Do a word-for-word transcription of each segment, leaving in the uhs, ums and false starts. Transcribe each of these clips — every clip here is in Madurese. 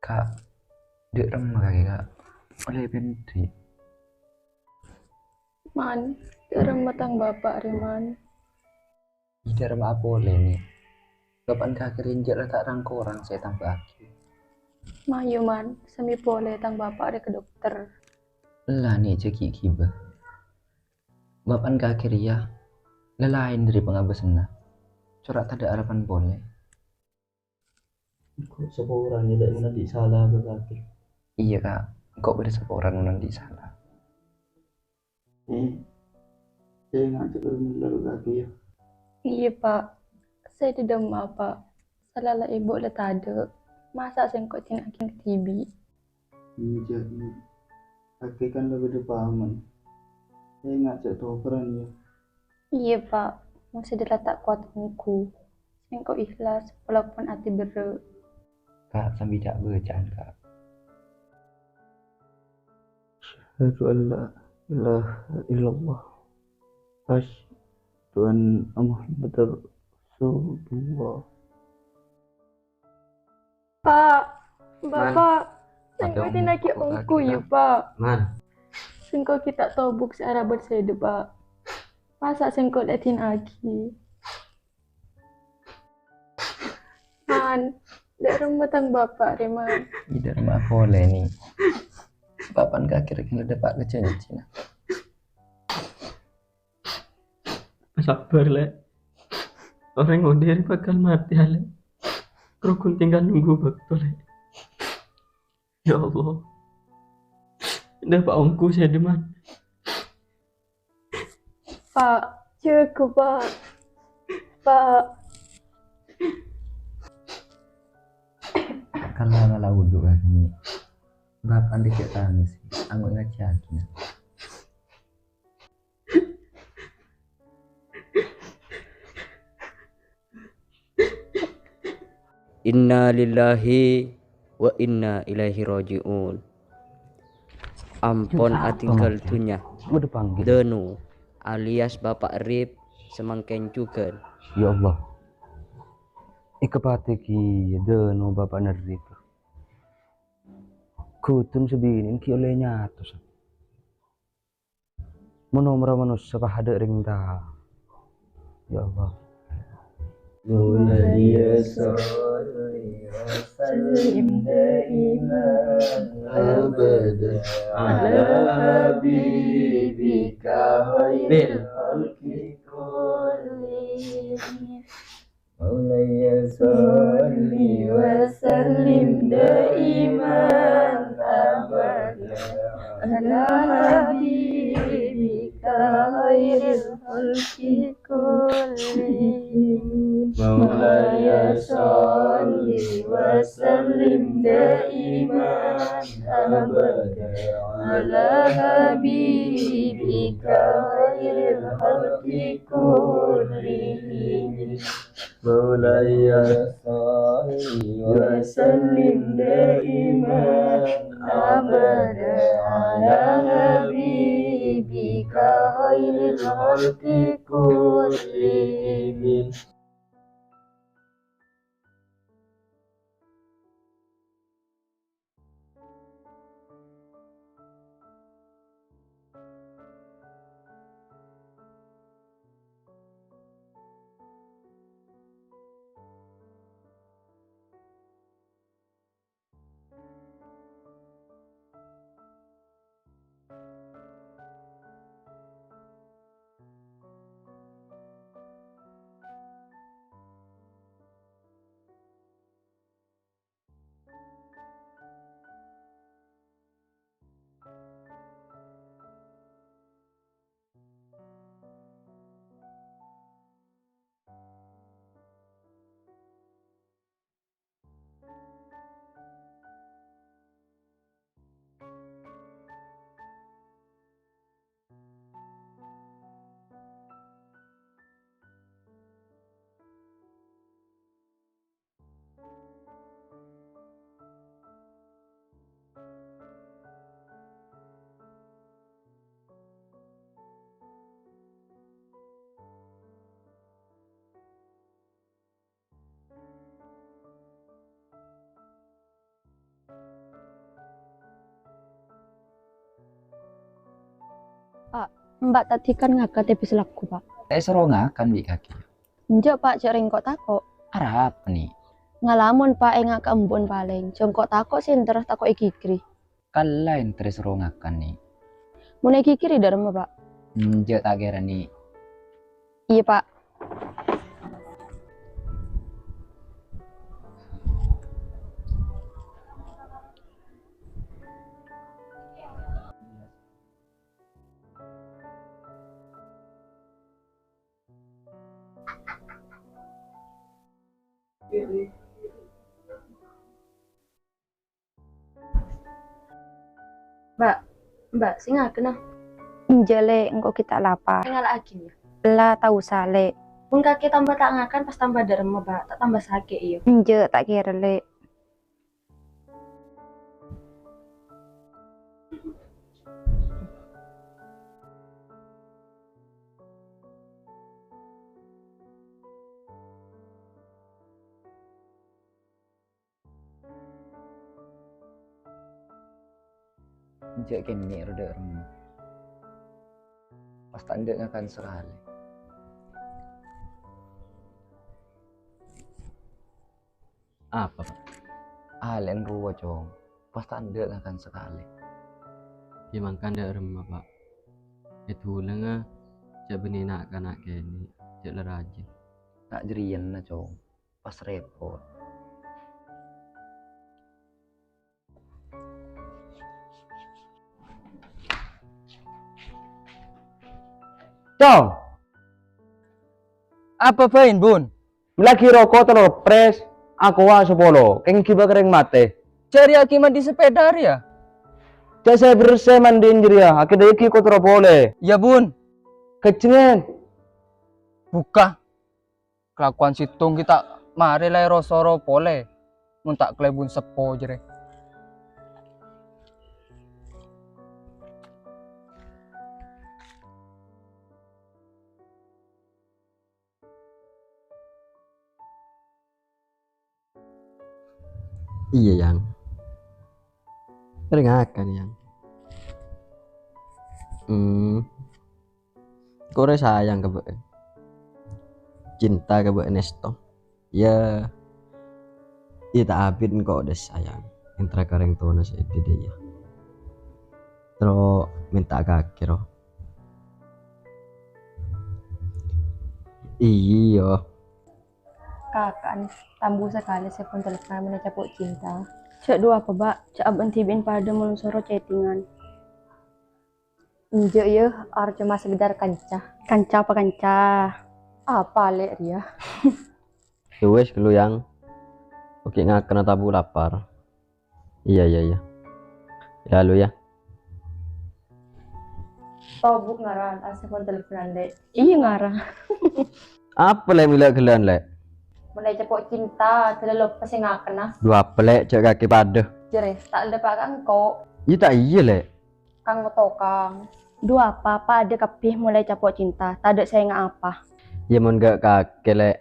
Ka', dâ' remma kakè, Ka'. Ollè bhendri'. Man, dâ' remma tang bapa' rè, Man. Dâ' remma polè, Nè'. Bapa'na kakè rèya jhâ' la ta' rang-korang sè ètambâ'aghi. Mayu, Man, sami polè tang bapa' rè ka dokter. Ella, Nè', jhâ' ghi' ghibâ. Bapa'na kakè rèya la laèn dâri pangabâsânna. Cora' tadâ' arebbhân polè. Engko' saporana, Lè', mon andi' sala ka kakè. Iyâ, Ka'. Engko' bâdâ saporana mon andi' sala. Eh, sènga' jhâ' bârâmella ka kakè, yâ. Iyâ, Pa'. Sè dâ' remma, Pa'. Sala la èbhu la tadâ'. Masa' sèngko' dina'aghi kadhibi'? Enjâ', Nè'. Kakè kan la bâdâ paman. Sènga' jhâ' tobaran, yâ. Iyâ, Pa'. Mon sè dâ' la ta' kowat ongghu. Sèngko' ikhlas, walaupun atè berrâ'. Ka' sambi ca'-bâca'an, Ka'. Asyhadu an la ilaha illallah. Asyhadu anna Muhammadar Rasulullah. Pa', Bapa', sèngko' dina'aghi ongghu, yâ, Pa'. Man. Sèngko' ghi' ta' tobuk sè arabât sèdhâ, Pa'. Masa' sèngko' la èdina'aghi? Man, dâ' remma tang bapa' rè, Man. Dâ' remma polè, Nè'. Bapa'na kakè rèya la dâpa' ka jhânjhina. Sabbhâr, Lè'. Orèng ongghu rè bhâkal matè, Lè'. Rogun tinggal nunggu bâkto, Lè'. Ya Allah. Dâpa' ongghu sèdhâ, Man. Pa', jâgâ, Pa'. Pa'. Kala ngala' wudu' kakè, Nè'. Bapa'na rèya tangis, angghuna ngajhâghina. Innalillahi wa inna ilaihi raji'un. Ampon atèngghâl dhunnya, Danu alias Bapa' Rip samangkèn jhughân. Ya Allah, èkapatè kèya Danu bapa'na Rip. Ghudun sè binè'na ghi' ollè nyatosa. Mon omorra manossa padâ rèng ta'. Ya Allah. مولاي صل وسلم دائما أبدا على حبيبك خير الخلق كلهم. مولاي صل وسلم دائما أبدا على حبيبك خير الخلق كلهم. مولاي صل وسلم دائما أبدا على حبيبك خير الخلق كلهم. مولاي صل وسلم دائما أبدا على حبيبك خير الخلق كلهم. Mbak tadi kan ngakan tebis lagu, Pak. Èsoro ngakan bi' kakè. Enjâ', Pak, jhâ' rèng engko' tako'. Arapa, Ni? Ngalamon, Pak, enga' ka embu'en palèng. Jhâ' engko' tako' sènter, tako' èghighiri. Kala ènter èsoro ngakan, Ni. Mon èghighiri dâ' remma, Pak? Enjâ', ta' kèra, Ni. Iyâ, Pak. Mbak, Mbak, sè ngakan, ah? Enjâ', Lè', engko' ghi' ta' lapar. Ngala'aghi, yâ? Ella, ta' osa, Lè'. Mon kakè tamba ta' ngakan, pas tamba dâ' remma, Mbak. Ta' tamba sakè', yâ. Enjâ', ta' kèra, Lè'. Jhâ' kènè' ro dâ' remma. Pas ta' endâ' ngakan sakalè. Apa, Pak? Alèn rowa, Cong. Pas ta' endâ' ngakan sakalè. Yâ mangkana dâ' remma, Pak. Èdulângnga jhâ' bânnè na'-kana' kènè', jhâ' la rajâ. Ta' jârèyana, Cong. Pas rèpot. Cong! Apa bhâi, Bun? Mellèaghi roko tello kepres, akowa sapolo, kèng ghibâ ka rèng matè. Jârèya ghi' mandi sepeda rèya? Jhâ' sè bersè mandin jârèya, akèdhâyyâghi kotoro polè. Iyâ, Bun. Kejjhengan. Buka. Kalakowan sèttong ghi' ta' marè la èro-soro polè, mon ta' kalèbun seppo jârèya. Iyâ, Yang. Rèng ngakan, Yang. Hmm. Engko' rè sayang ka bâ'na. Cinta ka bâ'na èsto. Yâ. Iyâ ta' abit engko' dâ' sayang. Èntar ka rèng towana sè èdhidhâ, yâ. Terro mènta kakè, ro. Iyâ. Kaka'an tambu sakalè sè pon telepon mon ècapo' cinta. Jhâ' duwâ apa, Bâ'? Jhâ' abâ'na dhibi'na padâ mon soro chattingan. Enjâ', yâ, arè coma sekedar kanca. Kanca apa kanca? Apa, Lè', rèya? Yâ wes, ghâllu, Yang. Oke, ngakanna tabu lapar. Iyâ, iyâ, iyâ. Lalu, yâ. Tobu' ngara, asè pon teleponan, Lè'. Iyâ, ngara. Apa, Lè', mèla ghellâ'ân, Lè'? Mon ècapo' cinta, dhâlâ loppa sè ngakanna. Duh, apa, Lè', jhâ' kakè padâ. Jârèya, ta' loppa ka engko'. Iyâ, ta' iyâ, Lè'. Kang otokang. Duh, apa, padâ kabbhi mon ècapo' cinta, tadâ' sènga' apa. Yâ, mon ghâ' kakè, Lè'.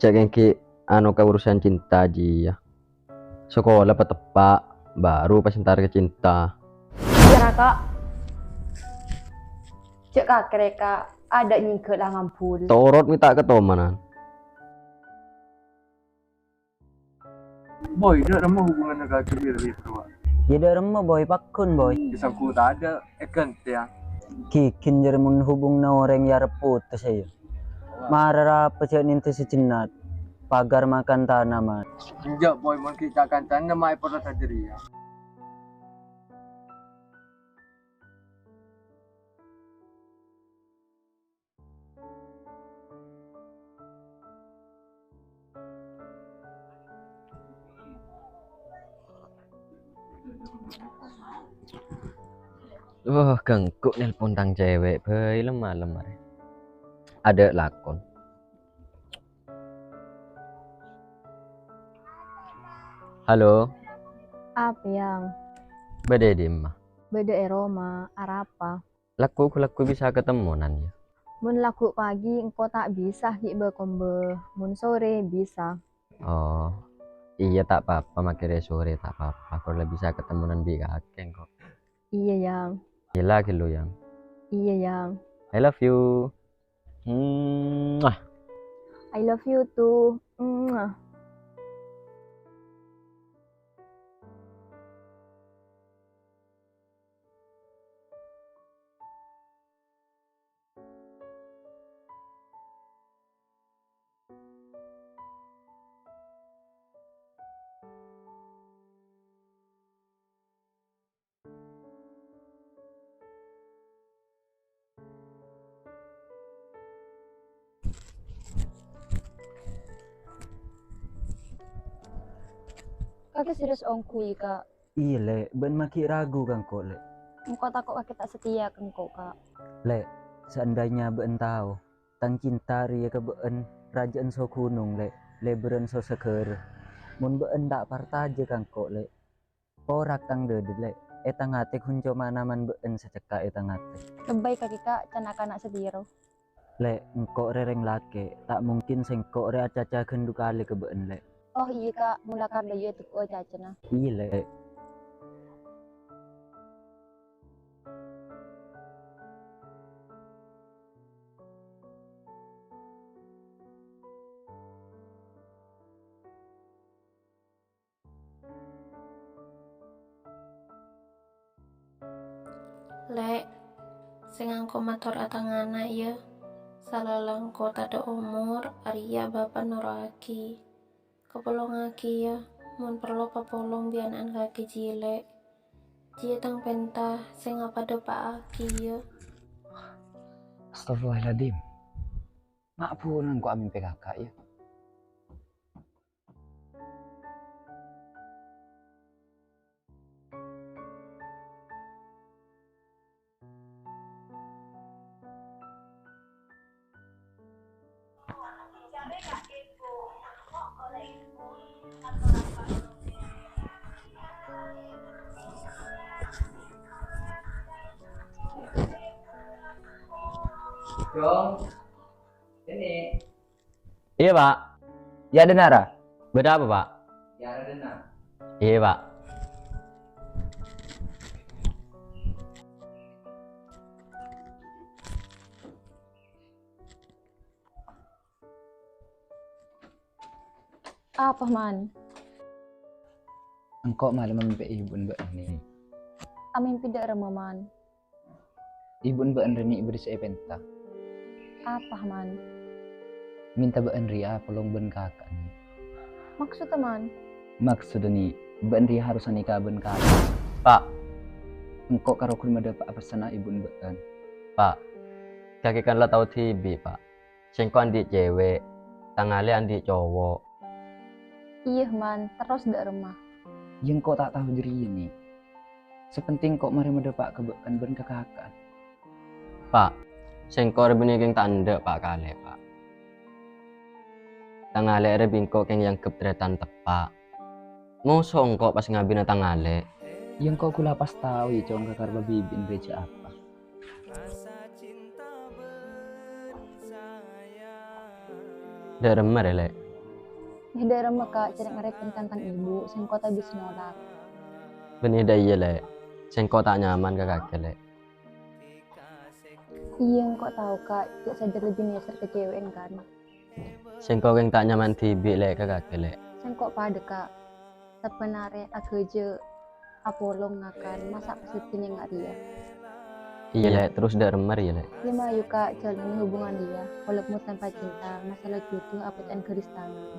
Jhâ' kènggi anu ka urusan cinta, jiyâ. Sakola pateppa', baru pas èntar ka cinta. Iyâ, Ra, Ka'. Jhâ' kakè rèya, Ka', adâ' nyèngghâ' la ngambul. Torot mè' ta' katomanan. Boy, dâ' remma hubunganna ka Kebir, Bit, Bro? Yâ, dâ' remma, Boy, pagghun, Boy. Bisa ku tadâ', èghântèya. Ghighina jârèya mon hubunganna orèng yâ arep putus, yâ. Mara rapa jhâ' nèntè sajennat, pagar makan tanaman. Enjâ', Boy, mon ghi' ca-kancana ma' èpodhâ sajârèya. Wah, ganggu nelpon tang cewek, bhâi lem-malem arè. Adâ' lakon. Halo. Apa, Yang? Bâdâ è dimma? Bâdâ è roma, arapa? Lagghu', lagghu' bisa katemmonan, yâ? Mon lagghu' pagi engko' ta' bisa ghi' bâ-kombâ. Mon sore bisa. Oh, iyâ, ta' pa-apa, makkè rè sore ta' pa-apa. Engko' la bisa katemmonan bi' kakè engko'. Iyâ, Yang. Ghellâ' ghâllu, Yang. Iya, Yang. I love you. Mwah. I love you too. Mwah. Kakè serius ongghu, Kak? Iyâ, Lè'. Bâ'en ma' ghi' ragu ka engko', Lè'. Engko' tako' kakè ta' setia ka engko', Kak. Lè', seandainya bâ'en tao, tang cinta rèya ka bâ'en rajâ'ân so ghunong, Lè', lèbârân so saghârâ. Mon bâ'en ta' parcajâ ka engko', Lè', porak tang dâdâ, Lè'. È tang atè ghun coma naman bâ'en sè cekka' è tang atè. Lebbi kakè, Kak, can na'-kana' sè tèro. Lè', engko' rè rèng lakè', ta' mungkin sèngko' rè acaca ghân du kalè ka bâ'en, Lè'. Oh, iyâ, Kak, mon la kardhâ iyâ dukko'â cacana. Iyâ, Lè'. Lè', sè ngangko mator atangana, yâ. Saellana engko' tadâ' omor, arèya bapa' noro'aghi. Kapolongaghi, yâ, mon parlo papolong bi' ana'na kakè jiyâ, Lè'. Jiyâ tang pènta sè ngapadâpa'aghi, yâ. Astagfirullahaladzim. Ma' bhunten engko' amèmpè kaka', yâ. Dong, ini. Iyâ, Pak. Yâ, dâ' nara. Bâdâ apa, Pak? Yâ, dâ' nara. Iyâ, Pak. Apa, Man? Engko' malem amèmpè ibu'en bâ'en, Nè. Amèmpè dâ' remma, Man? Ibu'en bâ'en rèya, Nè, bâdâ sè èpènta. Apa, Man? Mènta bâ'en rèya apolong bân kaka'en, Nè. Maksodda, Man? Maksodda, Nè, bâ'en rèya harus anikah bân kaka'. Pak. Engko' karo ghun madâpa'a pèssèna ibu'en bâ'en. Pak, kakè kan la tao dhibi', Pak. Sèngko' andi' cèwèk, tang alè' andi' cowo'. Iyâ, Man, terros dâ' remma. Yâ, engko' ta' tao jârèya, Nè. Sè pentèng engko' marè madâpa' ka bâ'en bân ka kaka'en. Pak, sèngko' rè bânnè kèng ta' endâ', Pak, ka alè', Pak. Tang alè' rè bi' engko' kèng èangghep tarètan teppa'. Moso engko' pas ngabinâ tang alè'. Yâ, engko' ghulâ pas tao, yâ, cong, ka kareppa bibi'en rèya jâ' apa. Dâ' remma rè, Lè'? Yâ, dâ' remma, Kak, cè' rèng arè pèntan tang ibu, sèngko' ta' bisa nolak. Bânnè dâ' iyâ, Lè'. Sèngko' ta' nyaman ka kakè, Lè'. Iyâ, engko' tao, Kak, jâ' sajân lebbi nèser ka cèwè'en, kan. Sèngko' kèng ta' nyaman dhibi', Lè', ka kakè, Lè'. Sèngko' padâ, Kak. Sabbhân arè aghâjâ apolong ngakan, masa' pas dhâddhi nèng arèya. Iyâ, Lè', terros dâ' remma rèya, Lè'. Yâ, mayu, Kak, jalanè hubungan rèya, walaupun tanpa cinta, masalah jodoh abâca'an ghâris tangan.